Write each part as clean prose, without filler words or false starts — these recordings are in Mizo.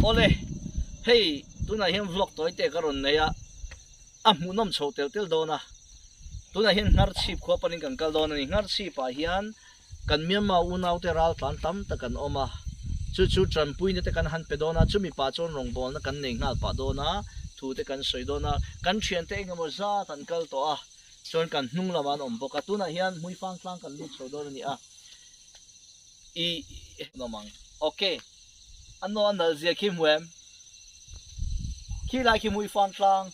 Awle, hei tunah hian vlog tawi te ka rawn nei a, a hmuhnawm chho tel tel dawn a, tunah hian Ngharchhip khua panin kan kal dawn a ni. Ngharchhip ah hian kan Myanmar unaute ral tlan tam tak an awm a, chu chu tanpuina te kan han pe dawn a, chumi pah chuan rawngbawlna kan nei nghal pah dawn a, thu te kan sawi dawn a, kan thiante engemaw zat an kal tawh a, chuan kan hnung lamah an awm bawk a, tunah hian Hmuifang tlang kan lut chho dawn a ni a. I nawm ang. Ok. A naw a nalh zia khi hmu em? Khi lai khi Hmuifang tlang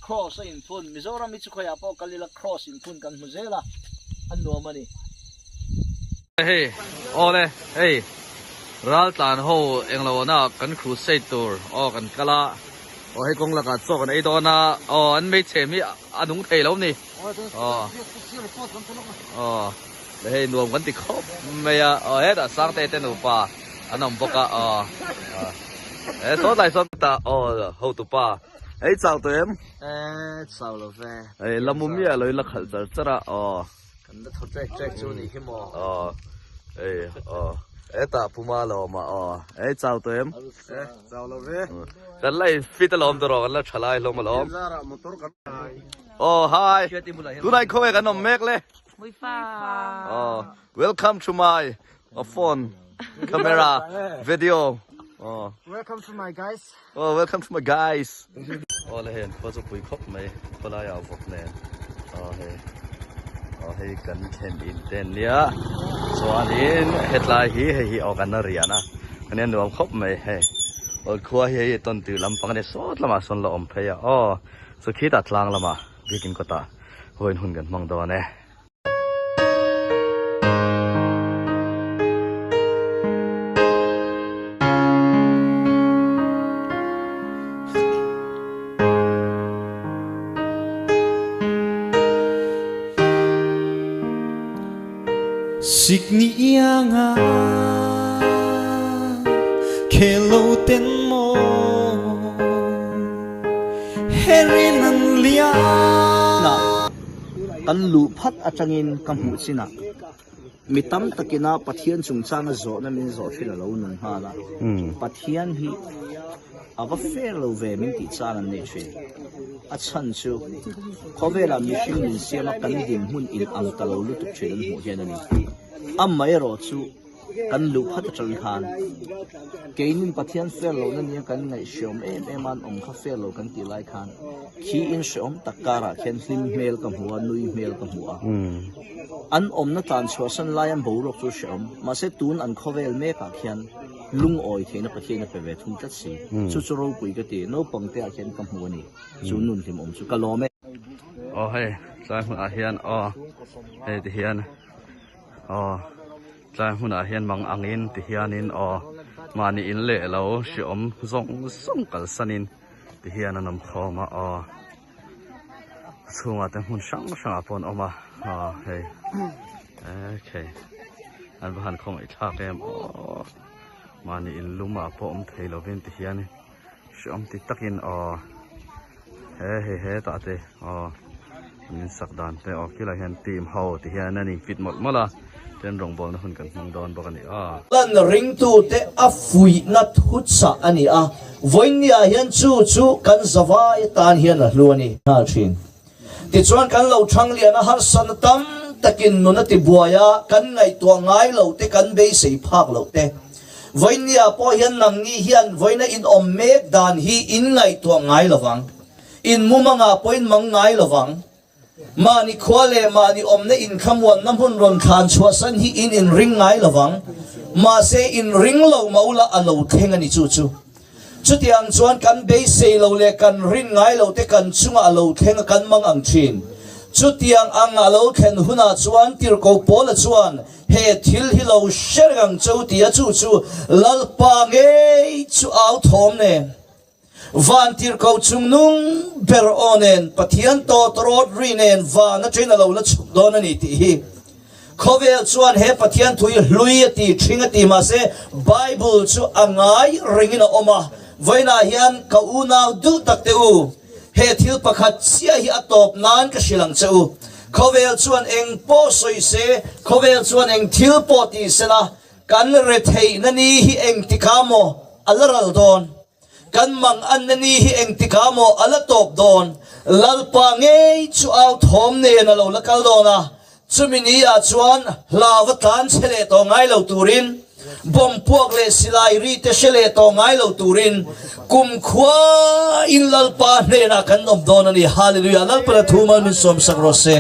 Cross a inphun. Mizoram hi chu khawiah pawh kal ila Cross inphun kan hmu zel a, a nuam a ni. Hei awle hei raltlan ho englo na kan crusade tur aw kan kal a aw hei kawng lakah chaw kan ei dawn a aw an hmeichhe mi a nung thei lo ni aw aw. Hei nuam kan ti khawp mai a, aw hetah Sangte te nupa an awm bawk a, aw e saw tlai sawn ta aw hotupa hei chau tawh em? E chau lo ve. Hei la mu miah lo i la khalh char char a, aw. Kan la thaw trek trek chu ni hi maw. Aw hei aw hetah Puma lo awm a, aw hei chau tawh em? E chau lo ve. Kan la in fit alawm tawh rawh, kan la tha lai hlawm alawm. Zarah motor kan. Aw hi, tunah khawnge kan awm mek le? Oh, welcome to my uh, phone camera video. Oh. Welcome to my guys. Oh, welcome to my guys. Oh, le hen khua chu pui khawp mai khawlai ah vawk nen. Oh, hei. Oh, hei kan thlen in ten nia. Chuanin hetlai hi hei hi aw kan rian a. Ania nuam khawp mai hei. Aw khua hi hei tawn tui lampang ania sawt lamah sawn la awm phei a. Oh, chu khitah tlang lamah biakin kawtah Vawiin hun kan hmang dawn e. Sikni ianga khelo ten maw Kan luh phat atangin ka hmuh chinah mi tam takina Pathian chungchanga zawhna min zawh thin a lo nung nghal a, Pathian hi a va fair lo ve min tih chang an nei thin. A chhan chu khawvelah mihring min siama kan dinhmun in ang ta lo lutuk thin an hmuh hian a ni. Amaherawhchu. Kan luh phat atang khan keinin Pathian fair lohna nia kan ngaihhreawm em em a an awm kha fair lo kan tih lai khan khi in hreawm tak karah khian hlim hmel ka hmu a, nui hmel ka hmu a. An awmna tlan chhuahsan lai an boruak chu hreawm mahse tun an khawvel mekah khian lungawi theihna Pathian a pe ve thung tlat si. Chu chu ropui ka ti, naupang te ah khian ka hmu a ni. Chu nun hlimawm chu ka lawm e. Aw hei tlai hmunah hian aw hei ti hian. Aw tlai hmunah hian mang angin ti hianin aw mahni in leh lo hreawm zawng zawng kalsanin ti hian an awm khawm a aw chhungah te hmun hrang hrangah pawh an awm a aw hei okay an va han khawngaih thlak em aw mahni in lumah pawh awm thei lovin ti hianin. Hreawm ti takin aw he hei hetah te aw an in sak dan te aw khilaiah hian team ho ti hian an in fit mawlh mawlh a chuan rawngbawlna hun kan hmang dawn bawk a ni aw. Lan ringtute a fuihna thuchah a ni a, vawiinniah hian chu chu kan zavai atan hian a hlu a ni nghal thin. Tichuan kan lo thang lian a harsatna tam takin nun a ti buai a, kan ngaihtuah ngai loh te, kan beisei phak loh te. Vawiinniah pawh hian nangni hian vawiina in awm mek dan hi in ngaihtuah ngai lo vang. In mumangah pawh in mang ngai lo vang. Mahni khua leh mahni awmna inthlamuanna hmun rawn thlan chhuahsan hi in inring ngai lo vang. Mahse inring lo mah ula a lo thleng a ni chu chu. Chutiang chuan kan beisei lo leh kan rin ngai lo te kan chungah a lo thleng a kan mang ang thin. Chutiang ang a lo thlen hunah chuan Tirhkoh Paula chuan he thil hi lo hre reng ang cheu ti a chu chu Lalpa ngei chu au thawm nen van Tirhkoh chungnung ber aw nen Pathian tawtawrawt ri nen van atangin a lo la chhuk dawn a ni tih hi Khawvel chuan he Pathian thui hlui a ti thing a ti mahse Bible chu a ngai rengin a awm a, vawiinah hian ka unau duh tak te u, he thil pakhat chiah hi a tawp nan ka hrilh ang che u. Khawvel chuan eng pawh sawi se, khawvel chuan eng thil pawh ti se la, kan retheihna ni hi engtikah maw? a la ral dawn? Kan mang anna ni hi engtikah maw a la tawp dawn? Lalpa ngei chu au thawm nen a lo la kal dawn a, chumi ni ah chuan hlau va tlan chhe leh tawh ngai lo turin, bomb puak leh silai ri te hre leh tawh ngai lo turin kumkhua in Lalpa hnenah kan awm dawn a ni. Hallelujah! Lalpa la thu mal min sawmsak rawh se.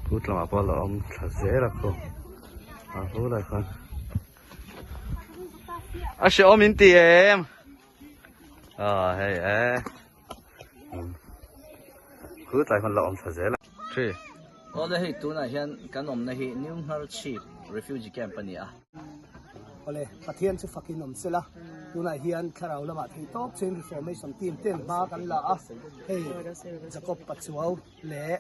Kut lamah pawh a la awm thla zel a khaw a hulai khan a hrehawm in ti em ah hei e kut lai khan la awm thla zel a thi Awle hei tunah hian kan awmna hi New Hnarchhip Refugee Camp a ni a. Awle Pathian chu fakin awm sela tunah hian thlarau lamah theih tawp chuan Reformation team ten hma kan la a hei Jacob Pachuau leh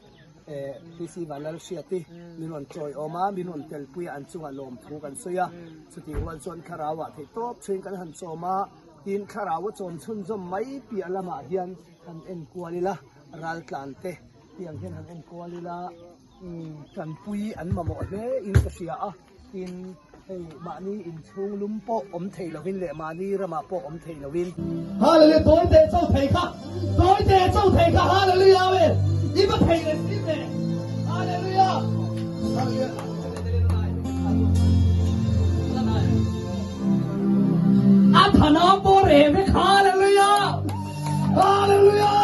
PC Vanlalhriati min rawn chawiawm a, min rawn telpui a, an chungah lawmthu kan sawi a, chutih rual chuan thlarauah theih tawp chhuin kan han chawm a, tin thlarau a chawm chhunzawm mai piah lamah hian han enkual ila, raltlan te tiang hian han enkual ila, tanpui an mamawh hle in ka hria a. Tin, hei mahni inchhung lum pawh awm thei lovin leh mahni ramah pawh awm thei lovin. Hallelujah tawi teh cho thei kha tawi teh cho thei kha Hallelujah amen i va thei leh si ve Hallelujah Hallelujah A thana pawh reh vek Hallelujah Hallelujah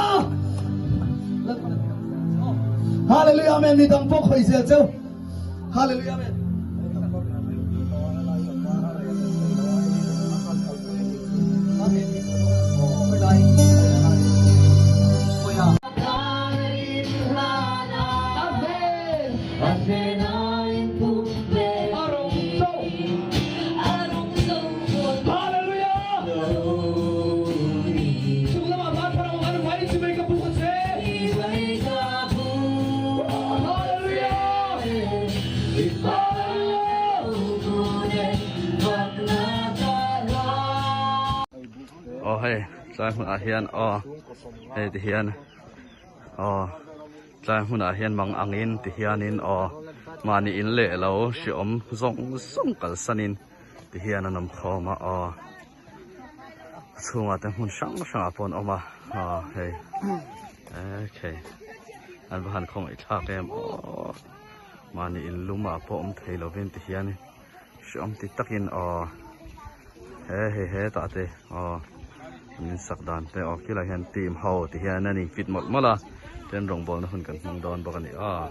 Hallelujah amen mi dang pawh khawih zel cheu Hallelujah amen. Aw hei tlai hmunah hian aw hei ti hian aw tlai hmunah hian mang angin ti hianin aw mahni in leh lo hreawm zawng zawng kalsanin ti hian an awm khawm a aw. Chhungah te hmun hrang hrangah pawh an awm a aw hei okay an va han khawngaih thlak em aw mahni in lumah pawh awm thei lovin ti hian hreawm ti takin aw he hei hetah te aw an insak dan te aw khilaiah hian team ho ti hian an in fit mawlh mawlh a tin rawngbawlna hun kan hmang dawn bawk a ni aw.